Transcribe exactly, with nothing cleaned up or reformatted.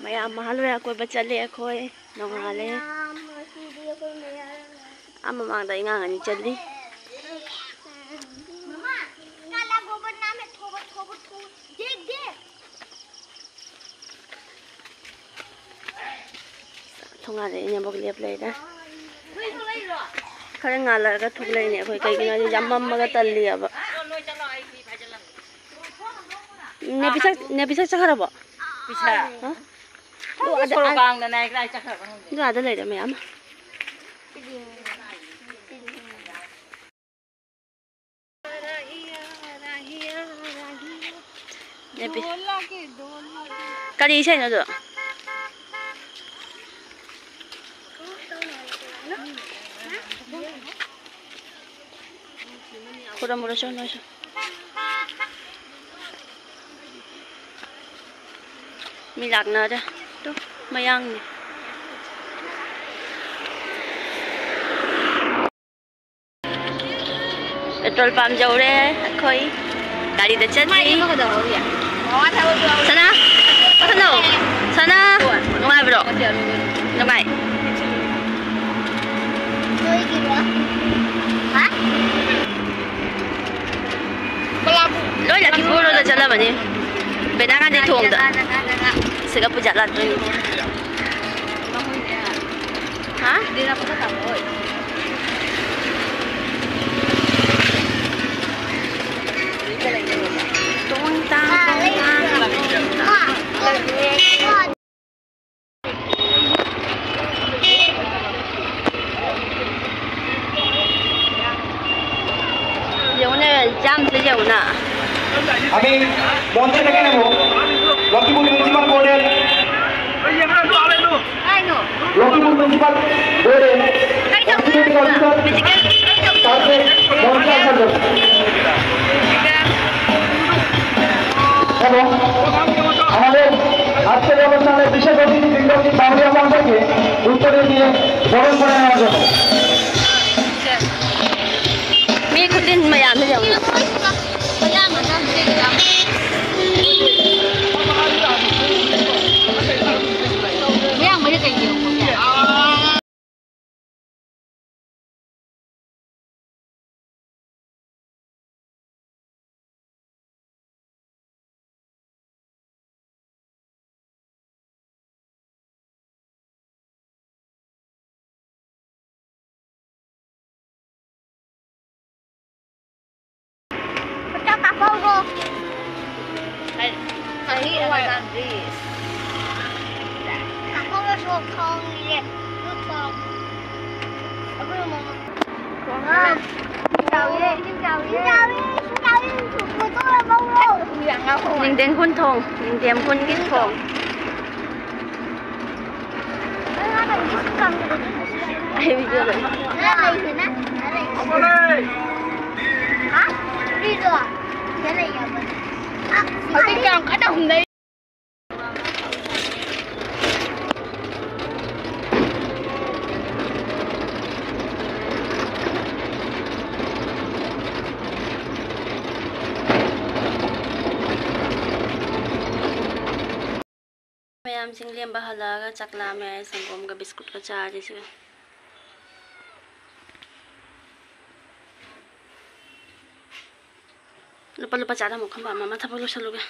ꯃꯌꯥꯝ ꯃꯍꯥꯜ ꯍꯣꯏ ꯑꯀꯣꯏꯕ ꯆꯠꯂꯦ ꯑꯩꯈꯣꯏ꯫ ꯅꯣꯡꯉꯥꯜꯂꯦ꯫ ꯃꯌꯥꯝ ꯉꯁꯤꯗꯤ ꯑꯩꯈꯣꯏ ꯃꯌꯥꯝ ꯑꯥ ꯃꯃꯥꯡꯗ ꯑꯉꯥꯡ ꯑꯅꯤ ꯆꯠꯂꯤ꯫ ꯃꯃꯥ, ꯀꯥꯂꯥ ꯒꯣꯕꯔ ꯅꯥꯝ ꯍꯦ, ꯊꯣꯕ, ꯊꯣꯕ, ꯊꯣꯕ꯫ Deck, deck. ꯊꯣꯡꯒꯥꯟꯗ ꯏꯅꯦꯝꯕꯣꯛ ꯂꯦꯞ ꯂꯩꯔꯦ꯫ ꯈꯔ ꯉꯥꯜꯂꯛꯑꯒ ꯊꯣꯛꯂꯛꯏꯅꯦ ꯑꯩꯈꯣꯏ, ꯀꯩꯒꯤꯅꯣ ꯍꯥꯏꯗꯤ ꯌꯥꯝ ꯃꯝꯃꯒ ꯇꯜꯂꯤꯑꯕ꯫ ꯅꯦ ꯄꯤꯁꯛ, ꯅꯦ ꯄꯤꯁꯛ ꯆꯠꯈ꯭ꯔꯕꯣ? ꯄꯤꯁꯛ? ꯍꯥ? ꯑꯗꯨ ꯑꯥꯗ, ꯁꯣꯔꯣꯛ ꯑꯥ, ꯀꯥꯡꯗꯅꯦ ꯀꯗꯥꯏ ꯆꯠꯈ꯭ꯔꯕ ꯈꯪꯗꯦ꯫ ꯑꯗꯨ ꯑꯥꯗ ꯂꯩꯔꯦ ꯃꯌꯥꯝ꯫ ꯅꯦꯄꯤ-, ꯀꯔꯤ ꯏꯁꯩꯅꯣ ꯑꯗꯨ? ꯈꯨꯔꯨꯝꯃꯨꯔꯣ ꯆꯣ ꯅꯣꯏꯁꯨ꯫ ꯃꯤ ꯂꯥꯛꯅꯔꯦ꯫ ꯇꯨ, ꯃꯌꯥꯡꯅꯤ꯫ ꯄꯦꯇ꯭ꯔꯣꯜ ꯄꯝ ꯌꯧꯔꯦ ꯑꯩꯈꯣꯏ꯫ ꯒꯥꯔꯤꯗ ꯆꯠꯂꯤ꯫ ꯁꯅꯥ, ꯀꯩꯅꯣ, ꯁꯅꯥ, ꯅꯨꯡꯉꯥꯏꯕ꯭ꯔꯣ? ꯅꯨꯡꯉꯥꯏ꯫ ꯂꯣꯏ ꯂꯛꯈꯤꯄꯨꯔ ꯔꯣꯗ ꯆꯠꯂꯕꯅꯤ꯫ ꯕꯦꯅꯥ ꯒꯥꯟꯙꯤ ꯊꯣꯡꯗ꯫ ꯁꯤꯒ ꯄꯨꯖꯥ ꯂꯥꯛꯇꯣꯏꯅꯤ꯫ ꯍꯥ? ꯇꯣꯡ ꯇꯥꯡ, ꯇꯣꯡ ꯇꯥꯡ꯫ ꯌꯦꯡꯉꯨꯅꯦ, ꯖꯥꯝꯁꯦ ꯌꯦꯡꯉꯨꯅ꯫ আমি মঞ্চে ডেকে নেব লক্ষ্মীপুর মিউনিসিপ্যাল বোর্ডের, লক্ষ্মীপুর মিউনিসিপ্যাল বোর্ডের এক্সিকিউটিভ অফিসার তাকে মঞ্চে আসার জন্য। এবং আমাদের আজকের অনুষ্ঠানের বিশেষ অতিথি বৃন্দকে বাউরিয়া মঞ্চকে উত্তরীয় দিয়ে বরণ করে নেওয়ার জন্য। ꯃꯤ ꯈꯨꯇꯤꯟ ꯃꯌꯥꯝꯗꯣ ꯌꯦꯡꯉꯨ꯫ ꯉꯥꯛꯇꯪꯗꯁꯨ ꯈꯪꯉꯤꯌꯦ꯫ ꯂꯨꯠ ꯇꯧꯔꯝꯃꯣ꯫ ꯑꯩꯈꯣꯏ ꯃꯃꯥ꯫ ꯋꯥ꯫ ꯆꯥꯎꯋꯦ, ꯏꯁꯤꯡ ꯆꯥꯎꯋꯦ꯫ ꯏꯁꯤꯡ ꯆꯥꯎꯋꯦ, ꯏꯁꯤꯡ ꯆꯥꯎꯋꯦ, ꯐꯣꯇꯣ ꯂꯧꯍꯧꯔꯣ꯫ ꯅꯤꯡꯊꯦꯝ ꯈꯨꯟ ꯊꯣꯡ, ꯅꯤꯡꯊꯦꯝ ꯈꯨꯟꯒꯤ ꯊꯣꯡ꯫ ꯑꯩ video ꯂꯣꯏ꯫ ꯍꯧꯖꯤꯛ ꯌꯥꯝ ꯀꯟꯅ ꯍꯨꯝꯅꯩ꯫ ꯃꯌꯥꯝꯁꯤꯡ ꯂꯦꯝꯕ ꯍꯜꯂꯛꯑꯒ ꯆꯥꯛ ꯂꯥꯝꯃꯦ ꯍꯥꯏ, ꯁꯪꯒꯣꯝꯒ ꯕꯤꯁꯀꯨꯠꯀ ꯆꯥꯔꯤ ꯁꯤꯒ꯫ ꯂꯨꯄꯥ ꯂꯨꯄꯥ ꯆꯥꯗ ꯑꯃꯨꯛ ꯈꯟꯕ ꯑꯃ, ꯑꯃ ꯊꯕꯛ ꯂꯣꯏꯁꯜꯂꯨꯒꯦ꯫